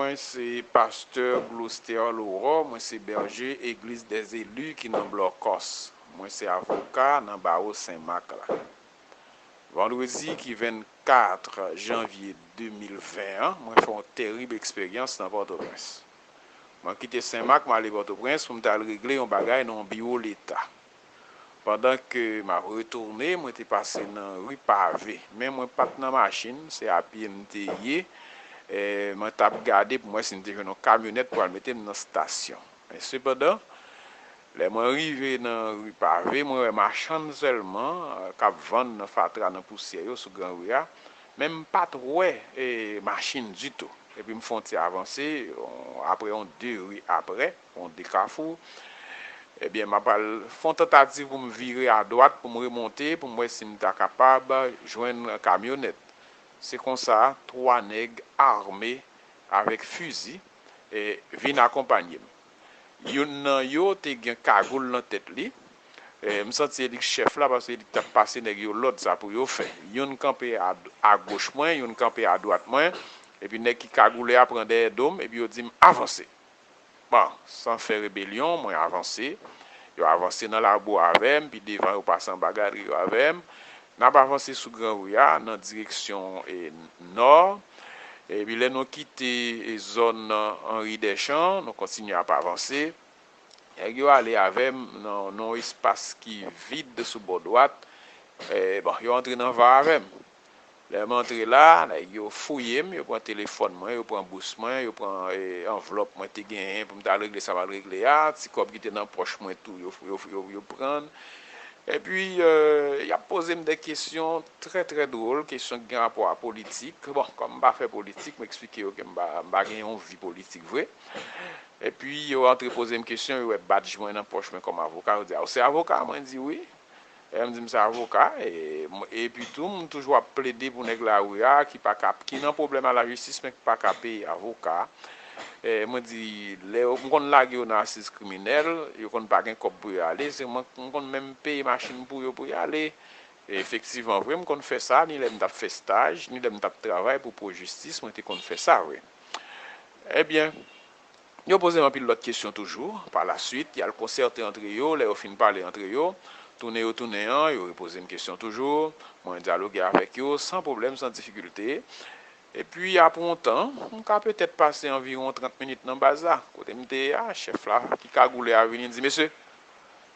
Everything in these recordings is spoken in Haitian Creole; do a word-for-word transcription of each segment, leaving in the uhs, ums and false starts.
Mwen se pastè Gloster Laurent, mwen se bèje Église des Élus ki nan Blòkòs. Mwen se avoka nan bawo Senmak la. Vandredi ki vennkat janvye de mil ven an, mwen fè yon terib eksperyans nan Pòtoprens. Mwen kite Senmak, m ale Pòtoprens pou m t al regle yon bagay nan yon biwo Leta. Pandan ke m ap retounen, mwen te pase nan ri Pave, men mwen pa t nan machin, se a pye m te ye. E, mwen t ap gade pou m wè si m te jwenn yon kamyonèt pou al mete m nan estasyon. Men sepandan, lè mwen rive nan ri Pave, mwen wè machann sèlman, e, k ap vann nan fatra, nan pousyè yo sou gran ri a, men m pa t wè, e, machin ditou. Epi m fè yon ti avanse, on, apre yon de ri apre, yon de kafou, ebyen, m ap al fè yon tantativ pou m vire adwat, pou m remonte, pou m wè si m ta kapab jwenn kamyonèt. Se konsa, twa nèg ame avèk fizi, e, vin akonpanye m. Youn nan yo te gen kagoul nan tèt li. E, m santi se li k chèf la, paske se li k t ap pase nèg yo lòd sa pou yo fè. Youn kanpe a, agoch mwen, youn kanpe adwat mwen, epi nèg ki kagoule a pran dèyè do m, epi yo di m, "Avanse." Bon, san fè rebelyon, mwen avanse. Yo avanse nan labou avè m, pi devan yo pase anba galri yo avè m. N ap avanse sou gran ri a, nan direksyon, e, nò. Epi lè nou kite, e, zòn, e, Henri Deschamps, nou kontinye ap avanse. Nèg yo ale avè m nan, nan yon espas ki vid sou bò dwat. E, bon, yo antre nan va avè m. Lè m antre la, nèg yo fouye m, yo pran telefòn mwen, yo pran bous mwen, yo pran, e, anvlòp mwen te genyen pou m t al regle sa m al regle a, ti kòb ki te nan pòch mwen tou, yo, yo, yo, yo pran. Epi, e, y ap poze m de kesyon trè, trè dwòl, kesyon ki gen rapò a politik. Bon, kòm m pa fè politik, m eksplike yo ke m pa, m pa gen yon vi politik vre. Epi, yo antre poze m kesyon, yo wè badj mwen nan pòch mwen kòm avoka, yo di, "A, ou se avoka?" Mwen di, "Wi." E m di, "M se avoka." E, m- epi tou, m toujou ap plede pou nèg lari a ki pa ka, ki nan pwoblèm a lajistis, men ki pa ka peye avoka. E, mwen di, lè yo- m konn lage yo nan asiz kriminèl, yo konn pa gen kòb pou yo ale, se mwen, m konn menm peye machin pou yo pou y ale. E efektivman, vre, m konn fè sa, ni lè m t ap fè staj, ni lè m t ap travay pou Pwojistis, mwen te konn fè sa, vre. Ebyen, yo poze m anpil lòt kesyon toujou. Pa laswit, y al konsète antre yo. Lè yo fin pale antre yo, tounen yo tounen an, yo repoze m kesyon toujou. Mwen dyaloge avèk yo san pwoblèm, san difikilte. Epi, apre yon tan, m ka petèt pase anviwon trant minit nan baz la. Kote m te ye a, chèf la ki kagoule a vini, li di, "Mesye,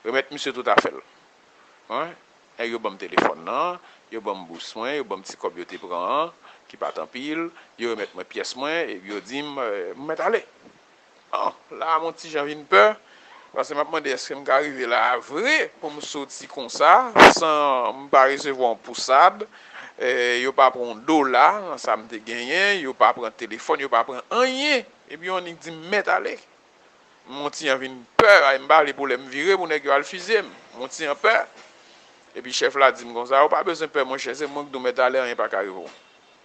remèt misye tout afè l." Wi. Nèg yo ban m telefòn nan, yo ban m bous mwen, yo ban m ti kòb yo te pran an, ki pa t anpil, yo remèt mwen pyès mwen, epi yo di m, e, m mèt ale. Bon, la a, m on ti jan vin pè, paske m ap mande, èske m ka rive la a vre pou m soti konsa, san m pa resevwa yon pousad, e, yo pa pran yon dola nan sa m te genyen, yo pa pran telefòn, yo pa pran anyen, epi yo annik di m mèt ale. M on ti jan vin pè, ay, m pa vle pou lè m vire pou nèg yo al fizye m. M on ti jan pè. Epi chèf la di m konsa, "Ou pa bezwen pè, monchè, se mwen k di w mèt ale, anyen pa ka rive w."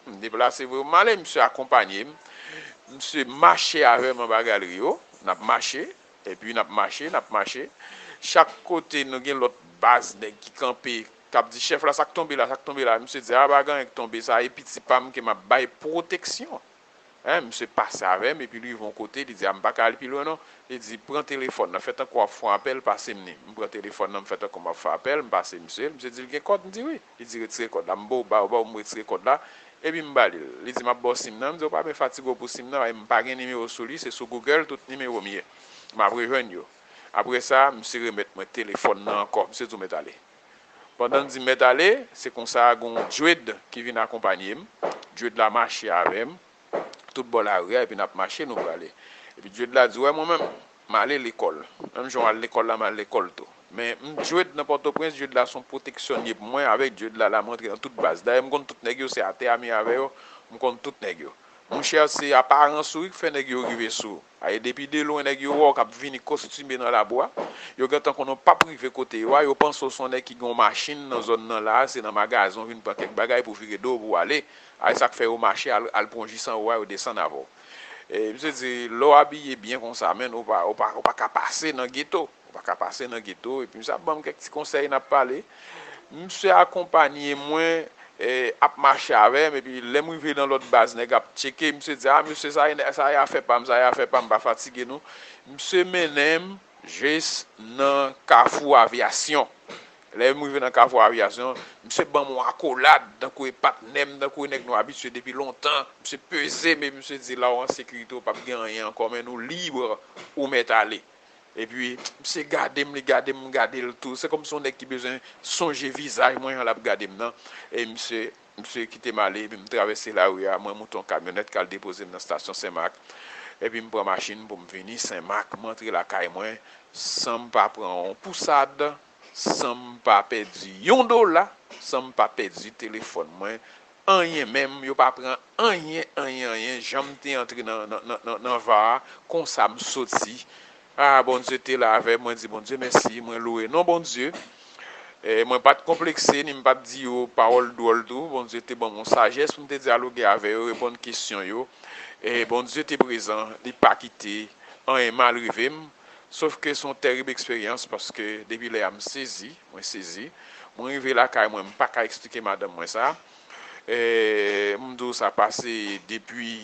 M deplase vre, m ale, misye akonpanye m. Misye mache avè m anba galri yo. N ap mache, epi n ap mache, n ap mache. Chak kote nou gen lòt baz nèg ki kanpe, k ap di, "Chèf la, sa k tonbe la, sa k tonbe la?" Misye di, "A, pa gen anyen k tonbe, sa e piti pa m ke m ap bay pwoteksyon." Hein, misye pase avè m, epi li rive yon kote, li di, "A, m pa ka al pi lwen non." Li di, "Pran telefòn nan, fè tankou w ap fè yon apèl, pase m li." M pran telefòn nan, m fè tankou m ap fè apèl, m pase misye l. Misye di l gen kòd, m di wi. Li di, "Retire kòd la." M ba w, ba w, ba w, m retire kòd la. Epi m ba li l. Li di, "M ap ba w sim nan." M di, "Ou pa bezwen fatige w pou sim nan, m pa gen nimewo sou li, se sou Google tout nimewo m ye. M ap rejwenn yo." Apre sa, misye remèt mwen telefòn nan ankò. Misye di w mèt ale. Pandan l di m mèt ale, se konsa gon Djwed ki vin akonpanye m. Djwed la mache avè m, tout bò lari a, epi n ap mache, nou prale. Epi Djwed la di, "Wè mwen menm, m ale lekòl. Menm jan w al lekòl la, m al lekòl tou." Men m Djwed nan Pòtoprens, Djwed la se yon pwoteksyon l ye pou mwen, avèk Djwed la, la m rantre nan tout baz. Dayè, m konn tout nèg yo, se atè a m ye avè yo, m konn tout nèg yo. Monchè, se aparans ou wi k fè nèg yo rive sou ou. Ay, depi de lwen nèg yo wè w k ap vini kostime nan labou a, yo gentan konnen w p ap rive kote yo a, yo panse w se yon nèg ki gen yon machin nan zòn nan la a, se nan magazen w vin pran kèk bagay pou w vire do w pou w ale. Ay, sa k fè yo mache al, al pran jis anwo a, yo desann avè w. E, misye di, lè w abiye byen konsa, menn, ou pa, ou pa, ou pa ka pase nan geto. Ou pa ka pase nan geto. Epi misye ap ban m kèk ti konsèy, n ap pale. Misye akonpanye mwen e, ap mache avè m, epi lè m rive nan lòt baz, nèg ap tcheke, misye di, a, mesye, sa e, sa e afè pa m, sa e afè pa m, pa fatige nou. Misye mennen m jis nan Kafou Avyasyon. Lè m rive nan Kafou Avyasyon, misye ban m yon akolad, tankou e patnè m, tankou e nèg nou abitye depi lontan. Misye peze m, e misye di, la w an sekirite, w p ap gen anyen ankò, men nou lib, ou mèt ale. Epi, misye gade m, li gade m, m gade l tou. Se kòmsi yon nèg ki bezwen sonje vizaj mwen jan l ap gade m nan. E misye, misye kite m ale, epi m travèse lari a, mwen moute yon kamyonèt k al depoze m nan estasyon Senmak. Epi m pran machin pou m vini Senmak, m antre lakay mwen, san m pa pran yon pousad, san m pa pèdi yon dola, san m pa pèdi telefòn mwen, anyen menm, yo pa pran anyen, anyen, anyen, jan m te antre nan, nan, nan, nan, nan va a, konsa m soti. A, Bondye te la avè m, mwen di Bondye mèsi, mwen louwe non Bondye. E, mwen pa t konplekse, ni m pa t di yo pawòl dwòl tou. Bondye te ban m yon sajès pou m te dyaloge avè yo, reponn kesyon yo. E, Bondye te prezan, li pa kite anyen mal rive m. Sofke se yon tèrib eksperyans, paske depi lè a m sezi, mwen sezi. Mwen rive lakay mwen, m pa ka eksplike madanm mwen sa. E, m di w sa pase depi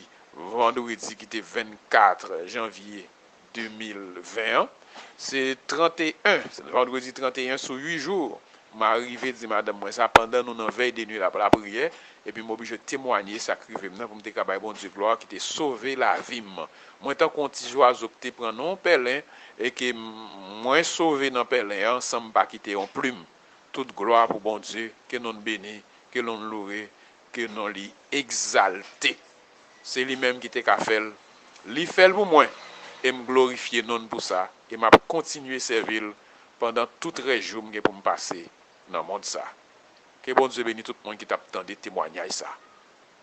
vandredi ki te vennkat janvye de mil ven an. Se tranteyen, vandredi tranteyen sou uit jou, m arive di madanm mwen sa pandan nou nan vèy de nwi la, lapriyè, epi m oblije temwanye sa k rive m nan pou m te ka bay Bondye glwa ki te sove lavi m. Mwen tankou yon ti zwazo k te pran nan yon pèlen e ke m, mwen sove nan pèlen an san m pa kite yon plim. Tout glwa pou Bondye, ke non l beni, ke non l louwe, ke non li egzalte. Se li menm ki te ka fè l. Li fè l pou mwen, e m glorifye non l pou sa, e m ap kontinye sèvi l pandan tout rès jou m gen pou m pase nan mond sa. Ke Bondye beni tout moun ki t ap tande temwanyaj sa.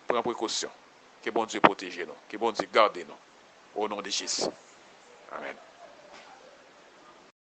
Pran prekosyon. Ke Bondye pwoteje nou. Ke Bondye gade nou. O non de Jezi. Amèn.